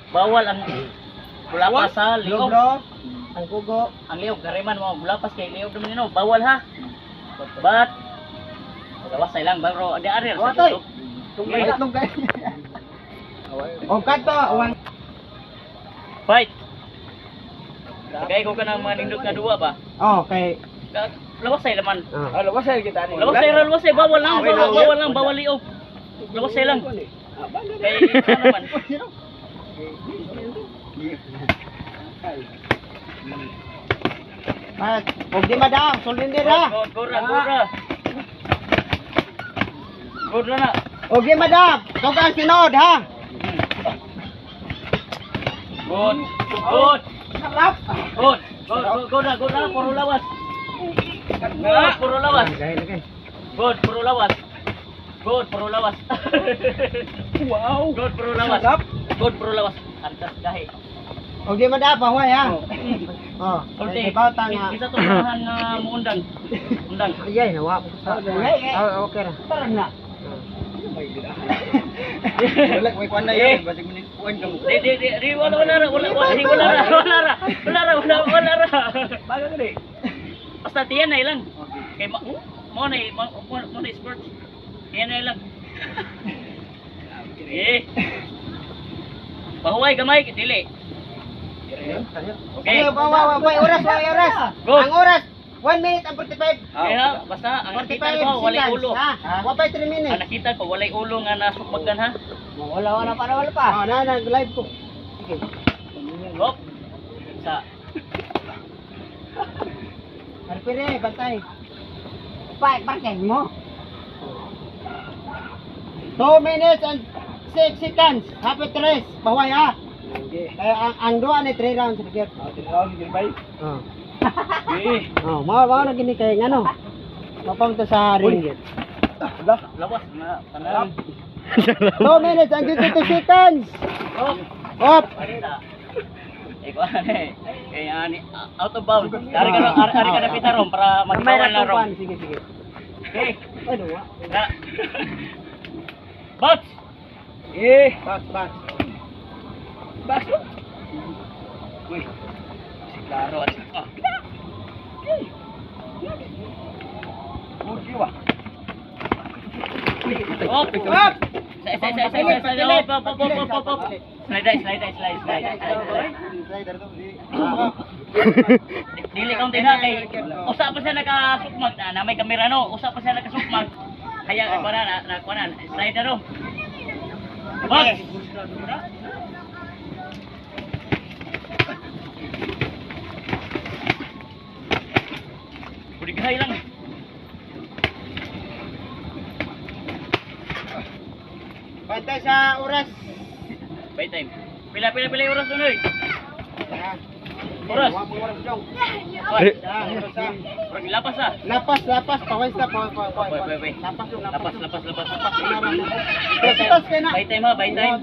Bawal ang gulapas sa liog. Loblo, ang kugo. Ang liog gariman mo gulapas kay liog naman no. Bawal ha. But gawas ay lang bro. Di ari ra sa Watoy. YouTube. Tungay itlog kay. O kadto, one. Fight. Kay ko kanang mga nindot nga duwa ba? Oh, kay. Lawas ay laman. Ah. Lawas ay kita ni. Lawas ay lawas ay bawal lang, bawal, bawal lang, bawal liog. Lawas ay lang. Kay ano man. Mas, og di madam, sulin dira. Good, good ra, good ra. Good ra na. Og di madam, tugang sinod ha. Good. Good. Sarap. Good. Good, good, good ra, good ra, puro lawas. Good, puro lawas. Lagay, lagay. Good, puro lawas. Good, puro lawas. Wow. Good, puro lawas. Sarap. Good, puro lawas. Antas gahi. Og di madam, pahuway ha. Oh, Ulti. kay bawta nga. Isa to unahan nga muundang. Undang. Ayay, nawa ko sa. Ah, okay ra. Tara na. Wala may kuan na yun. Basig mo ni kuan ka mo. Di, di, di, di, wala, wala, ra, wala, wala, di, wala, ra, wala, ra, wala, ra, wala, wala, ra. Bago ka di. Basta tiyan na ilang. Kay mo, mo na, mo, mo, mo na sports. Tiyan na ilang. Eh. Pahuway gamay, dili. Okay. Okay, wa wa wa oras, wa oras. Go. Ang oras 1 minute and 45. Kaya basta ang nakita 45 ko walay seconds, ulo. ha? Wa pa 3 Ang minutes. nakita ko walay ulo nga nasukmagan ha. Wala wala pa, wala pa. Oh, na na live ko. Sige. Hop. Sa Arpire, bantay. Pa, parking mo. 2 minutes and 6 seconds. Happy tres. Pahuway ha. Okay. Kaya ang duha ni 3 rounds sige. Ah, tinawag si Gilbay. Oh. Eh, Oh, mao mao na gini kay ngano. Mapamunta sa ring. Wala. lawas na tanan. 2 minutes and 22 seconds. Hop. Up. Basta. Eh ko ano eh. Kaya ani out of bounds. Dari ka ari, ari ka na pitarom para magbawal na rom. Sige, sige. Okay. Ano wa? Na. Bots. Eh, Bas, bas. baso. Uy. Si Klaro at ah. Good view ah. Hop. Up. Isa, isa, isa, isa, isa, isa, hop, hop, hop, hop, hop, hop. Slide, slide, slide, slide, slide, slide. Dili kong tina kay usa pa siya nakasukmag na, na may kamera no, usa pa siya nakasukmag. Kaya ko na na, na ko na slide na ro. Box. Budighay lang. Bantay sa oras. By time. Pila pila pila oras unoy. Ah, Oras. wa pang oras dong. Oras. Ah, oras ah. Murag lapas ah. Lapas, lapas, pawis na, pawis, pawis, Wait, wait, wait. Lapas yung Lapas, lapas, lapas. Lapas, lapas kay na. By time ha, by time.